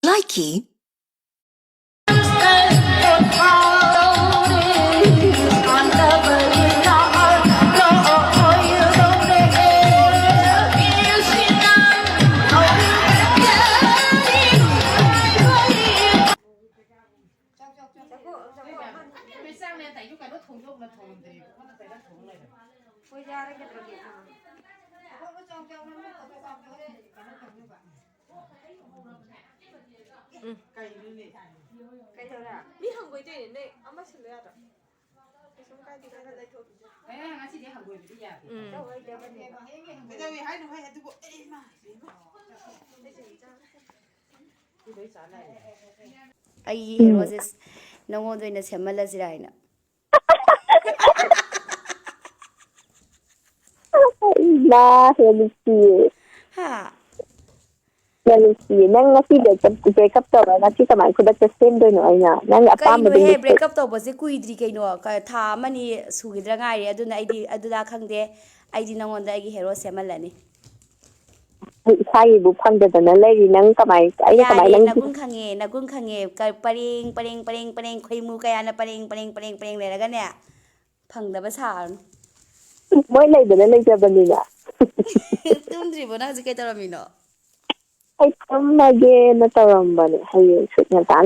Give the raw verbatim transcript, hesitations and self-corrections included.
Likey. ꯃꯤ ꯍꯪꯒꯣꯏꯗꯣꯏꯅꯦ, ꯅꯣꯏ ꯑꯃ ꯁꯤꯜꯂꯨ ꯌꯥꯗ꯭ꯔꯣ? ꯀꯩꯁꯨꯝ ꯀꯥꯏꯗꯦ, ꯀꯩꯅꯣ ꯂꯩꯊꯣꯛꯈꯤꯁꯦ꯫ ꯎꯝ꯫ ꯀꯩꯗꯧꯋꯤ ꯍꯥꯏꯅꯣ ꯍꯦ ꯑꯗꯨꯕꯨ? ꯑꯩ ꯏꯃꯥ, ꯏꯃꯥ꯫ ꯑꯩꯒꯤ ꯎꯝ꯫ ꯍꯦꯔꯣꯁꯦ ꯅꯉꯣꯟꯗ ꯑꯣꯏꯅ ꯁꯦꯝꯍꯜꯂꯁꯤꯔꯥ ꯍꯥꯏꯅ꯫ ꯏꯃꯥ, ꯍꯦ ꯅꯨꯡꯁꯤꯌꯦ꯫ ꯍꯥ? ꯌꯥꯝ ꯅꯨꯡꯁꯤꯌꯦ꯫ ꯅꯪ ꯉꯁꯤ breakup, breakup ꯇꯧꯔ ꯉꯁꯤ ꯀꯃꯥꯏꯅ ꯈꯨꯗꯛꯇ ꯁꯦꯝꯗꯣꯏꯅꯣ ꯑꯩꯅ? ꯅꯪꯒꯤ ꯑꯄꯥꯝꯕꯗꯣ ꯀꯩꯅꯣꯍꯦ, lipstick꯫ Breakup ꯇꯧꯕꯁꯦ ꯀꯨꯏꯗ꯭ꯔꯤ ꯀꯩꯅꯣ, ꯀ-, ꯊꯥ ꯑꯃꯅꯤ ꯁꯨꯈꯤꯗ꯭ꯔꯥ ꯉꯥꯏꯔꯤ, ꯑꯗꯨꯅ ꯑꯩꯗꯤ ꯑꯗꯨꯗ ꯈꯪꯗꯦ, ꯑꯩꯗꯤ ꯅꯉꯣꯟꯗ ꯑꯩꯒꯤ ꯍꯦꯔꯣ ꯁꯦꯝꯍꯜꯂꯅꯤ꯫ ꯑꯩ ꯏꯁꯥꯒꯤꯕꯨ ꯐꯪꯗꯗꯅ ꯂꯩꯔꯤ, ꯅꯪ ꯀꯃꯥꯏ, ꯑꯩꯅ ꯀꯃꯥꯏ ꯌꯥꯔꯦ, ꯅꯪ ꯅꯒꯨꯟ ꯈꯪꯉꯦ, ꯅꯒꯨꯟ ꯈꯪꯉꯦ꯫ ꯀ-, ꯄꯔꯦꯡ, ꯄꯔꯦꯡ, ꯄꯔꯦꯡ, ꯄꯔꯦꯡ, ꯈꯣꯏꯃꯨ ꯀꯌꯥꯅ ꯄꯔꯦꯡ, ꯄꯔꯦꯡ, ꯄꯔꯦꯡ, ꯄꯔꯦꯡ ꯂꯩꯔꯒꯅꯦ, ꯐꯪꯗꯕ ꯁꯥꯔꯅꯨ꯫ ꯃꯣꯏ ꯂꯩꯕꯅ ꯂꯩꯖꯕꯅꯤꯅ꯫ ꯇꯨꯝꯗ꯭ꯔꯤꯕꯣ ꯅꯪ ꯍꯧꯖꯤꯛ? ꯀꯩ ꯇꯧꯔꯝꯃꯤꯅꯣ? ꯑꯩ ꯇꯨꯝꯃꯒꯦꯅ ꯇꯧꯔꯝꯕꯅꯦ, ꯍꯌꯦꯡ ꯁꯨꯠ ꯉꯟꯇꯥꯅ